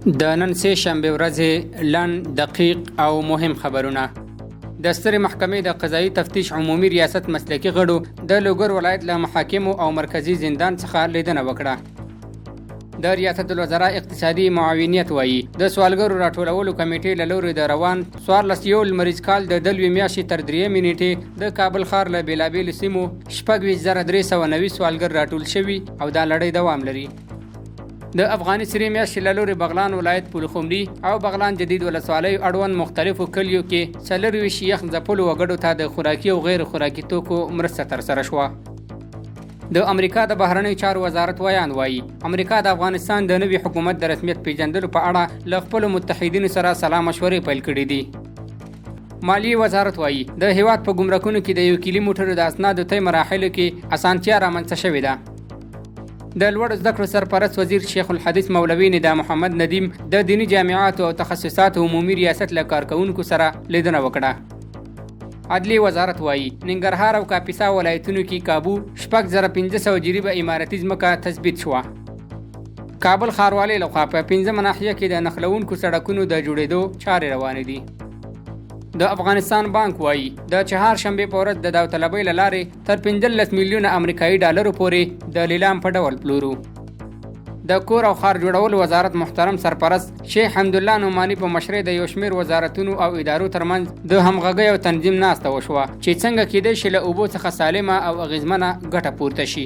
د نن سه شنبې ورځې لنډ، دقیق او مهم خبرونه. د سترې محکمې د قضایي تفتیش عمومي ریاست مسلکي غړو د لوګر ولایت له محاکمو او مرکزي زندان څخه لیدنه وکړه. د ریاست الوزراء اقتصادي معاونیت وایي، د سوالګرو راټولولو کمیټې له لوري د روان 14 یو لمریز کال د دلوې میاشتې تر 3مې نیټې د کابل ښار له بېلابېلو سیمو 26,390 سوالګر راټول شوي او دا لړۍ دوام لري. د افغاني سرې میاشتې له لوري بغلان ولایت پلخمري او بغلان جدید ولسوالیو اړوند مختلفو کلیو کې 24 یخ ځپلو وګړو ته د خوراکي او غیر خوراکي توکو مرسته ترسره شوه. د امریکا د بهرنیو چارو وزارت ویاند وایي، امریکا د افغانستان د نوي حکومت د رسمیت پیژندلو په اړه له خپلو متحدینو سره سلا مشورې پیل کړې دي. مالیې وزارت وایي، د هیواد په ګمرکونو کې د یو کیلي موټرو د اسنادو طی مراحلو کې اسانتیا رامنځته شوې ده. د لوړو زده کړو سرپرست وزیر شیخ الحدیث مولوي ندا محمد ندیم د دیني جامعاتو او تخصصاتو عمومي ریاست له کارکوونکو سره لیدنه وکړه. عدلي وزارت وایي، ننګرهار او کاپیسا ولایتونو کې کابو 6500 جریبه امارتي ځمکه تثبیت شوه. کابل ښاروالۍ لخوا په 5مه ناحیه کې د نښلوونکو سړکونو د جوړېدو چارې روانې دي. د افغانستان بانک وایي، د چهارشنبې په ورځ د داوطلبۍ له لارې تر 15 میلیونه امریکایي ډالرو پورې د لیلام په ډول پلورو. د کور او ښار جوړولو وزارت محترم سرپرست شیخ حمدالله نعماني په مشرۍ د یو شمېر وزارتونو او ادارو ترمنځ د همغږۍ او تنظیم ناسته وشوه، چې څنګه کېدای شي له اوبو څخه سالمه او اغېزمنه ګټه پورته شي.